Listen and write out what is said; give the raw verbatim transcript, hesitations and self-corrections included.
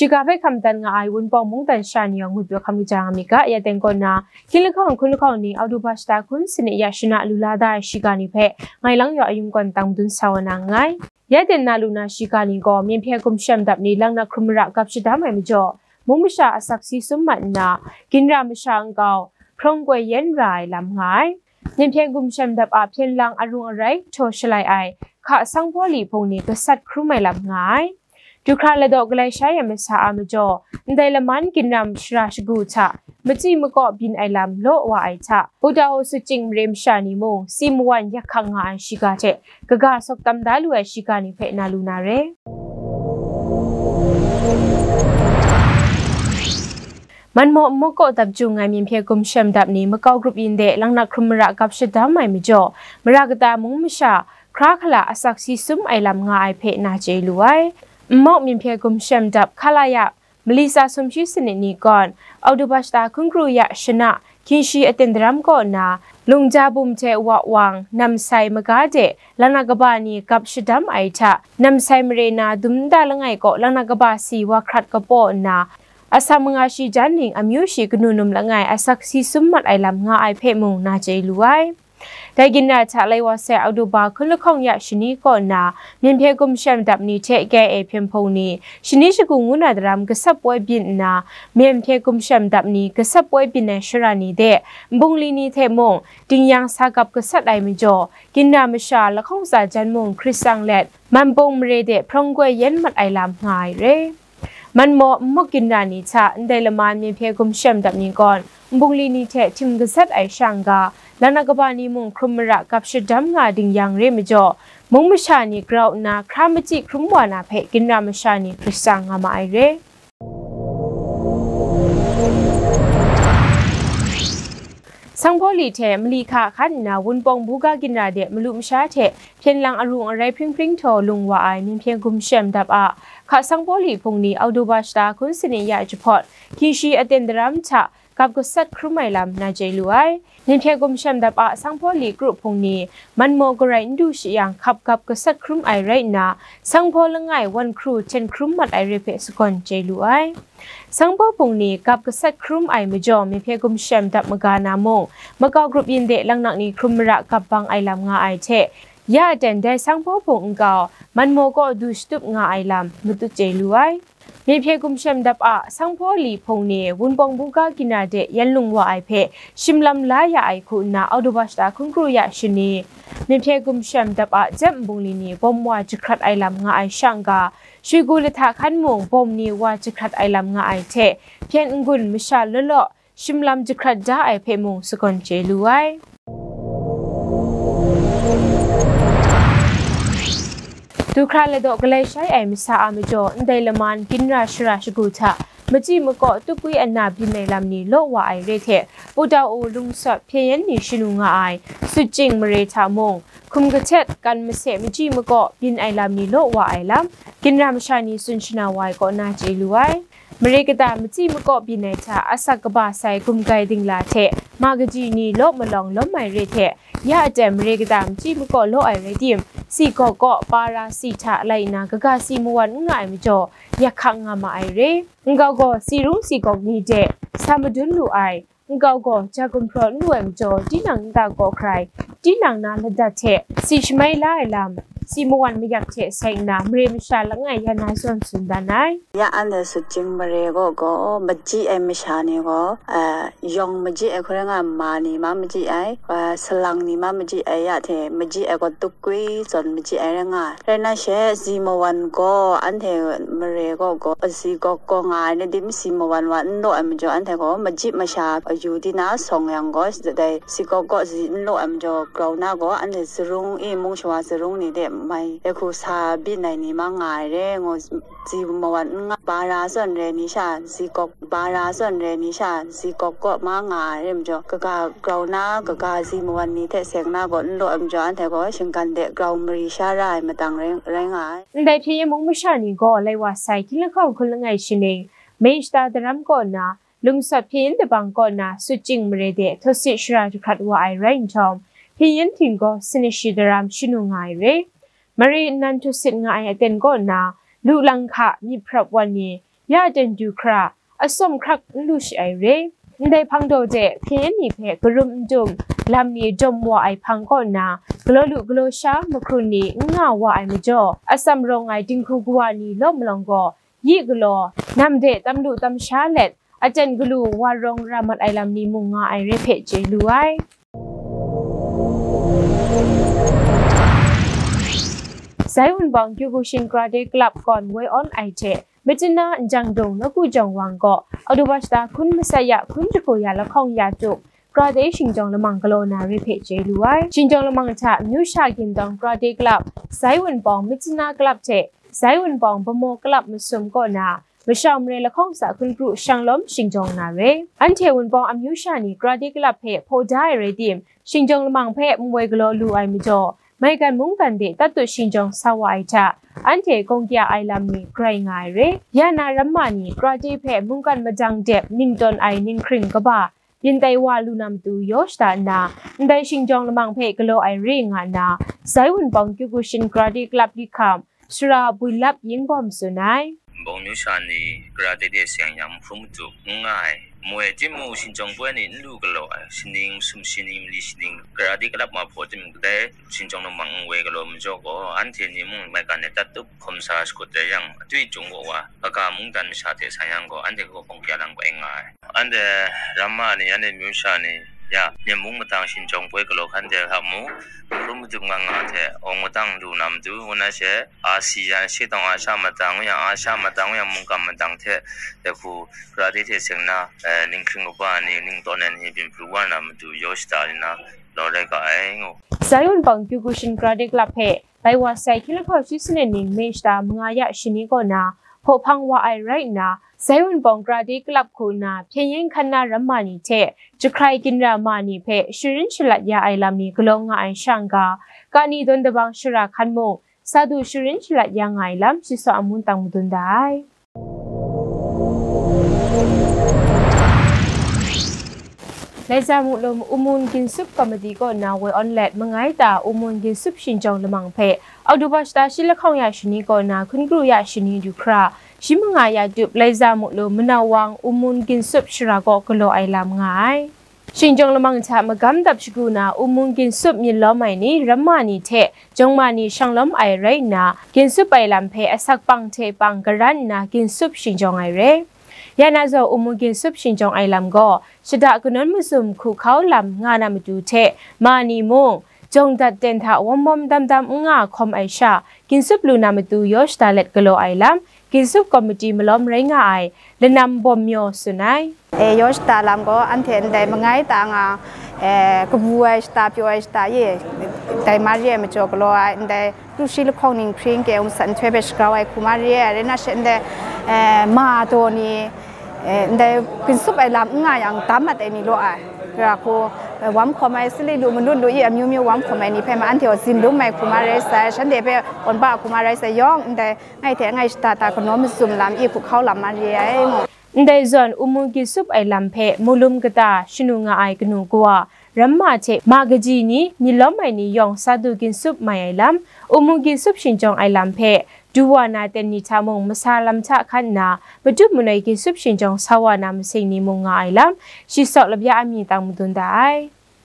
Shiga hpe hkam dan nga ai Wunpawng mungdan sha ni yawng ngut yu hkam kaja nga mi ga, ya teng kaw na, hkying lahkawng hkun lahkawng ni Oktoba shata hkun sanit ya shana lu la da ai shiga ni hpe, ngai lang yaw ayung kawn tang madun sa wa na nngai. Ya teng na lu na shiga ni gaw, Myen hpye gumshem dap ni Langnak hkrum mara gap shadam ai majaw, mung masha asak si sum mat nna, ginra masha nkau, hprawng koi yen ra ai lam nga ai. Myen hpye gumshem dap a hpyen lang arung arai htaw shalai ai, hka sanghpaw li hpung ni gasat hkrum ai lam nga ai. Du hkra ladaw galai shai ai masa a majaw, ndai laman ginra shara shagu hta, machyi makaw byin ai lam law wa ai hta, Buddha o sutjing mare masha ni mung, si mawan yak hkang nga ai shiga hte, kaga sawk tam da lu ai shiga ni hpe na lu na re. Manmaw nmawk kaw dap jung ai Myen hpye gumshem dap ni Makau grup yin de Langnak hkrum mara gap shadam ai majaw, mara kata mung masha, hkra hkala asak si sum ai lam nga ai hpe na chye lu ai. Nmawk Myen hpye gumshem dap hkalaya, mali tsa sumshi sanit ni gawn, Oktoba shata hkun kru ya shana, hkying shi aten daram kaw na, Lungja bum hte Wa Wang, Namsai maga de, Langnak kaba ni gap shadam ai hta, Namsai mare na dum nta langai kaw Langnak kaba si wa hkrat kapaw nna, asak manga shi jan ning amyu shi kanu num langai asak si sum mat ai lam nga ai hpe mung na chye lu ai. Dai ginra hta lai wa sai Oktoba hkun lahkawng ya shani kaw na, Myen hpye gumshem dap ni hte K I A hpyen hpung ni, shani shagu ngu na daram gasat poi byin nna, Myen hpye gumshem dap ni gasat poi byin ai shara ni de, nbungli ni hte mung, dingyang sa gap gasat ai majaw, ginra masha lahkawng tsa jan mung hkrit tsang let, manpung mare de hprawng koi yen mat ai lam nga ai re. Manmaw nmawk ginra ni hta ndai laman Myen hpye gumshem dap ni gawn, nbungli ni hte htim gasat ai shang ga, Langnak kaba ni mung hkrum mara gap shadam nga dingyang re majaw, mung masha ni grau nna hkra machyi hkrum wa na hpe ginra masha ni hkrit tsang nga ma ai re. Sanghpaw li hte mali hka hkan nna Wunpawng buga ginra de malu masha hte hpyen lang arung arai hpring hpring htaw lung wa ai Myen hpye gumshem dap a hka sanghpaw li hpung ni Oktoba shata hkun sanit ya jahpawt, hkying shi aten daram hta gap gasat hkrum ai lam na chye lu ai. Myen hpye gumshem dap a sanghpaw li kru hpung ni, manmaw garai n du shi yang hkap gap gasat hkrum ai rai nna, sanghpaw langai wan hkru hten hkrum mat ai re hpe sagawn chye lu ai. Sanghpaw hpung ni gap gasat hkrum ai majaw, Myen hpye gumshem dap maga na mung, Makau grup yin de Langnak ni hkrum mara gap bang ai lam nga ai hte, ya aten dai sanghpaw hpung nkau, manmaw kaw du shatup nga ai lam matut chye lu ai. Myen hpye gumshem dap a sanghpaw li hpung ni Wunpawng buga ginra de yan lung wa ai hpe shim lam la ya ai hku nna Oktoba shata hkun kru ya shani, Myen hpye gumshem dap a jep nbungli ni bawm wa jahkrat ai lam nga ai shang ga, shwigu lahta hkan mung bawm ni wa jahkrat ai lam nga ai hte, hpyen n-gun masha law law, shim lam jahkrat da ai hpe mung sagawn chye lu ai. Du hkra ladaw galai shai ai masa a majaw, ndai laman ginra shara shagu hta, machyi makaw tukwi ana byin ai lam ni law wa ai re hte, Buddha o lungsawt hpyen yen ni shanu nga ai, sutjing mare hta mung, hkum kahtet kan mase machyi makaw byin ai lam ni law wa ai lam, ginra masha ni tsun shana wa ai kaw na chye lu ai. Mare kata machyi makaw byin ai hta asak kaba sai gumgai dingla hte ma kaji ni law malawng lawm ai re hte, ya aten mare kata machyi makaw law ai rai tim, si gawk kaw para si hta lai nna kaga si mawan n nga ai majaw, yak hkang nga ma ai re. Nkau gaw si rung si gawk ni de sa madun lu ai, nkau gaw ja gumhpraw n lu ai majaw, tinang nta kaw hkrai, tinang na ladat hte si shamai la ai lam, si mawan mayak hte sai nna mare masha langai ya na zawn tsun dan ai. Ya anhte sutjing mare gaw gaw, machyi ai masha ni gaw, a, yawng machyi ai hkoi nga ma ni ma machyi ai, a, salang ni ma machyi ai, ya hte machyi ai gaw tukwi zawn machyi ai rai nga ai. Rai na she, si mawan gaw, anhte mare gaw gaw, si gawk gaw nga ai ni tim si mawan wa n law ai majaw, anhte gaw machyi masha yu di na sawng yang gaw, dai si gawk gaw si n law ai majaw, grau na gaw, anhte sarung e mung shawa sarung ni de mai, e hku sa byin ai ni ma nga ai re, ngu si mawan n nga, bara zawn re ni sha, si gawk, bara zawn re ni sha, si gawk gaw ma nga ai re majaw, kaga grau na, kaga si mawan ni hte seng na gaw n law ai majaw, anhte gaw shinggan de grau mari sha ra ai matang rai, rai nga ai. Ndai hpyen yen mung masha ni gaw lai wa sai, hkying lahkawng hkun langai shaning, May shata daram kaw na, lungsawt hpyen yen dabang kaw na, sutjing mare de, htawsit shara jahkrat wa ai rai nhtawm, hpyen yen htinggaw sanit shi daram shanu nga ai re. Mare nnan htawsit nga ai aten kaw na, lu lang hka myit hprap wan ni, ya ten du hkra, atsawm hkrak n lu shi ai re. Ndai hpang daw de hpyen ni hpe karum n dum, lam ni dawm wa ai hpang kaw na, galaw lu galaw sha mahkrun ni n nga wa ai majaw, atsam rawng ai dinghku kawa ni law malawng gaw, yi galaw, nam de tam lu tam sha let, aten galu wa rawng ra mat ai lam ni mung nga ai re hpe chye lu ai. Sai Wunpawng Kyokushin Karate Club kawn woi awn ai hte, Myitkyina Njang Dung Laku Jawng Wang gaw, October shata hkun masat ya hkun jahku ya lahkawng ya tup, karate shingjawng lamang galaw na re hpe chye lu ai. Shingjawng lamang hta amyu sha gindawng karate club, Sai Wunpawng Myitkyina club hte Sai Wunpawng Bamo club masum kaw na, masha mare lahkawng sa hkun kru shanglawm shingjawng na re. Anhte Wunpawng amyu sha ni karate club hpe hpaw da ai rai tim, shingjawng lamang hpe nwoi galaw lu ai majaw, maigan mungkan de tatut shingjawng sa wa ai hta, anhte gawng kya ai lam ni grai nga ai re. Ya na ramma ni karate hpe mungkan madang dep ningtawn ai ninghkring kaba, yin tai wa lu na matu yaw shada nna, ndai shingjawng lamang hpe galaw ai re nga nna, Sai Wunpawng Kyokushin Karate Club li hkam, Sara Builap Yingbawm tsun ai. Bawng myu sha ni karate de seng yang hkrum matup n nga ai. Moi timung shingjawng poi ni n lu galaw ai, shaning, sum shaning, mali shaning, karate club ma hpaw timung kadai shingjawng lamang nwoi galaw majaw gaw, anhte ni mung maigan e tattup hkawm sa shakut dai yang, atwi jung wa wa, kaga mungdan masha hte sa yang gaw, anhte kaw hpawng kya lang bai nga ai. Anhte ramma ni, anhte myu sha ni, ya, Myen mung matang shingjawng poi galaw hkan de hta mung, hkrum matup nga nga hte, awng matang lu na matu, ngu na she, Asia, Shetawng Asia matang yang, Asia matang yang, mungkan matang hte, dai hku, karate hte seng na, eh, ninghkring kaba ni, ningtawn ai ni byin pru wa na matu, yaw shada ni na, law rai ga ai, ngu. Sai Wunpawng Kyokushin Karate Club hpe, bai wa sai hkying lahkawng shi sanit ning May shata manga ya shani kaw na, hpaw hpang wa ai rai nna, Sai Wunpawng Karate Club hku nna hpyen yen hkan na ramma ni hte jahkrai ginra ma ni hpe sharin shalat ya ai lam ni galaw nga ai sha n-ga, kani dawn dabang shara hkan mung, sa du sharin shalat ya nga ai lam, shi saw amun tang madun da ai. Laiza Muklum Umun Ginsup Komiti kaw na woi awn let mangai ta Umun Ginsup shingjawng lamang hpe October shata shi lahkawng ya shani kaw na hkun kru ya shani du hkra, shi manga ya tup Laiza Muklum Manau Wang Umun Ginsup shara kaw galaw ai lam nga ai. Shingjawng lamang hta magam dap shagu na Umun Ginsup myit lawm ai ni, ramma ni hte jawngma ni shanglawm ai rai nna, ginsup ai lam hpe asak pang hte pang garan nna ginsup shingjawng ai re. Ya na zaw Umun Ginsup shingjawng ai lam gaw, shada kanawn mazum hku hkau lam nga na matu hte, ma ni mung, jawng dat ten hta wawm wawm dam dam n nga hkawm ai sha, ginsup lu na matu yaw shada let galaw ai lam, ginsup komiti malawm rai nga ai, Lanam Bawm Myaw tsun ai. E, yaw shada lam gaw, anhte ndai mangai ta nga, e, kabu ai shada, pyaw ai shada, ye, dai ma re ai majaw galaw ai, ndai, lu shi lahkawng ninghkring ke, um, san nhtoi hpe shagrau ai hku ma re ai, rai na she ndai, e, ma daw ni, e, ndai ginsup ai lam n nga yang, dam mat ai ni law ai, ra hku, e, wam hkawm ai, sali lu, manut lu, i amyu myu wam hkawm ai ni hpe ma, anhte gaw zin lum ai hku ma rai sai, shanhte hpe gawn ba hku ma rai sai, yawng ndai, ngai hte ngai shada ta kanawn mazum lam, i hku hkau lam ma re ai, ngu. Ndai zawn, Umun Ginsup ai lam hpe mulum kata shanu nga ai kanu kawa, ramma hte ma kaji ni, myit lawm ai ni yawng sa du ginsup mai ai lam, Umun Ginsup shingjawng ai lam hpe, du wa na ten ni hta mung masa lam hta hkan nna, matup manoi ginsup shingjawng sa wa na masing ni mung nga ai lam, shi saw lapya amying tang madun da ai.